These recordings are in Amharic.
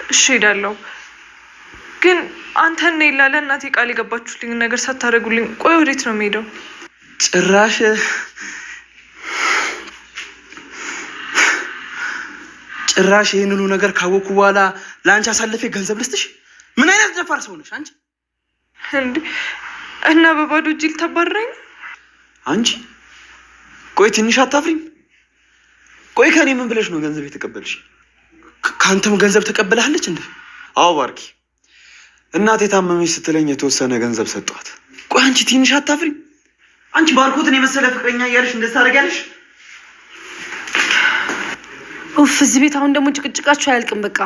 እሺ እሄዳለሁ። ግን አንተ እና ኤላ ለእናቴ ቃል የገባችሁልኝ ነገር ሳታደርጉልኝ ቆይ ወዴት ነው የምሄደው? ጭራሽ ጭራሽ ይህን ሁሉ ነገር ካወቅኩ በኋላ ለአንቺ አሳልፌ ገንዘብ ልስጥሽ? ምን አይነት ደፋር ሰው ነሽ አንቺ? እንዴ እና በባዶ እጅ ልታባርረኝ? አንቺ ቆይ ትንሽ አታፍሪም? ቆይ ከኔ ምን ብለሽ ነው ገንዘብ የተቀበልሽ? ከአንተም ገንዘብ ተቀብለሃለች እንዴ? አዎ ባርኪ፣ እናቴ ታመመች ስትለኝ የተወሰነ ገንዘብ ሰጧት። ቆይ አንቺ ትንሽ አታፍሪም? አንቺ ባርኮትን የመሰለ ፍቅረኛ እያለሽ እንደዚህ ታደርጊያለሽ? ኡፍ፣ እዚህ ቤት አሁን ደግሞ ጭቅጭቃችሁ አያልቅም። በቃ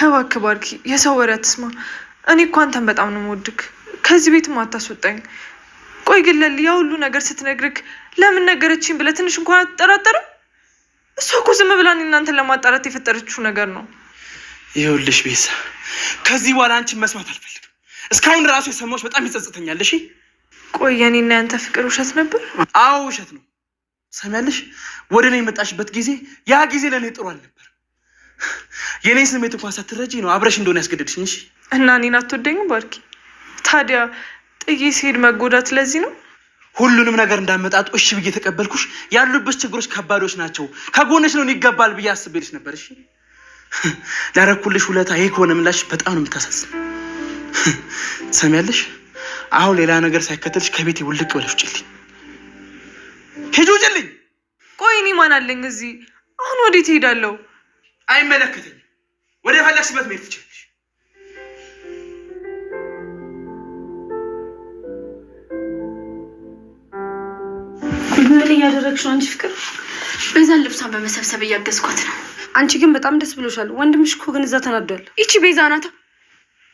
እባክህ ባርኪ፣ የሰው ወሬ አትስማ። እኔ እኮ አንተን በጣም ነው የምወድክ። ከዚህ ቤትም አታስወጣኝ። ቆይ ግን ለሊ ያ ሁሉ ነገር ስትነግርክ ለምን ነገረችኝ ብለህ ትንሽ እንኳን አትጠራጠርም? እሷ እኮ ዝም ብላ እኔን እናንተን ለማጣራት የፈጠረችው ነገር ነው። ይኸውልሽ ቤዛ፣ ከዚህ በኋላ አንቺን መስማት አልፈልግም። እስካሁን ራሱ የሰማሁሽ በጣም ይጸጽተኛል። እሺ ቆይ የኔና ያንተ ፍቅር ውሸት ነበር? አዎ ውሸት ነው። ሰሚያለሽ? ወደ እኔ የመጣሽበት ጊዜ ያ ጊዜ ለእኔ ጥሩ አልነበር። የእኔ ስሜት እንኳን ሳትረጂ ነው አብረሽ እንደሆነ ያስገደድሽኝ። እሺ እና እኔን አትወደኝም ባርኪ? ታዲያ ጥዬ ሲሄድ መጎዳት ለዚህ ነው? ሁሉንም ነገር እንዳመጣጡ እሺ ብዬ ተቀበልኩሽ። ያሉብሽ ችግሮች ከባዶች ናቸው፣ ከጎንሽ ነው ይገባል ብዬ አስቤልሽ ነበር። እሺ ላረኩልሽ ውለታ ይሄ ከሆነ ምላሽ በጣም ነው የምታሳዝን። ትሰሚያለሽ? አሁን ሌላ ነገር ሳይከተልሽ ከቤቴ ውልቅ ብለሽ ውጭልኝ። ሂጂ ውጭልኝ። ቆይ እኔ ማን አለኝ እዚህ? አሁን ወዴት እሄዳለሁ? አይመለከተኝም። ወደ ፈለግሽበት መሄድ ትችላለሽ። ምን እያደረግሽ ነው አንቺ ፍቅር? ቤዛን ልብሷን በመሰብሰብ እያገዝኳት ነው። አንቺ ግን በጣም ደስ ብሎሻል። ወንድምሽ እኮ ግን እዛ ተናዷል። ይቺ ቤዛ ናታ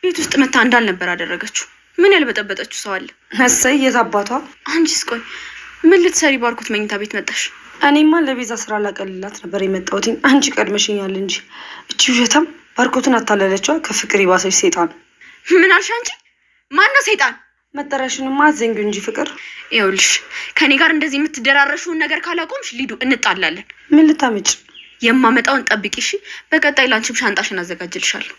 ቤት ውስጥ መታ እንዳልነበር አደረገችው። ምን ያልበጠበጠችው ሰው አለ? እሰይ የት አባቷ። አንቺስ ቆይ ምን ልትሰሪ ባርኮት መኝታ ቤት መጣሽ? እኔማ ለቤዛ ስራ ላቀልላት ነበር የመጣሁት። አንቺ ቀድመሽኛል እንጂ እቺ ውሸታም ባርኮትን አታለለችዋ። ከፍቅር የባሰች ሴጣን። ምን አልሽ አንቺ? ማነው ሰይጣን? መጠሪያሽንማ አትዘንጊው እንጂ ፍቅር። ይኸውልሽ ከኔ ጋር እንደዚህ የምትደራረሽውን ነገር ካላቆምሽ ሊዱ እንጣላለን። ምን ልታመጭ? የማመጣውን ጠብቂ እሺ። በቀጣይ ላንቺም ሻንጣሽን አዘጋጅልሻለሁ።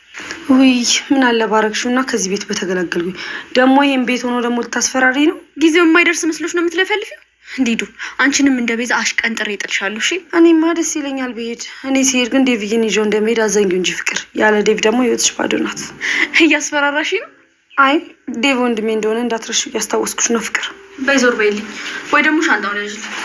ውይ ምን አለ ባረግሽው እና ከዚህ ቤት በተገላገልኩኝ። ደግሞ ይሄን ቤት ሆኖ ደግሞ ልታስፈራሪ ነው። ጊዜው የማይደርስ መስሎሽ ነው የምትለፈልፊው? ሊዱ አንቺንም እንደ ቤዛ አሽቀንጥሬ እጥልሻለሁ። እሺ እኔማ ደስ ይለኛል ብሄድ። እኔ ሲሄድ ግን ዴቭዬን ይዤው እንደመሄድ አዘንጊው እንጂ ፍቅር። ያለ ዴቭ ደግሞ ህይወትሽ ባዶ ናት። እያስፈራራሽ ነው። አይ ዴቭ ወንድሜ እንደሆነ እንዳትረሺው እያስታወስኩሽ ነው ፍቅር። በይ ዞር በይልኝ፣ ወይ ደግሞ ሻንጣውን ያዥልኝ።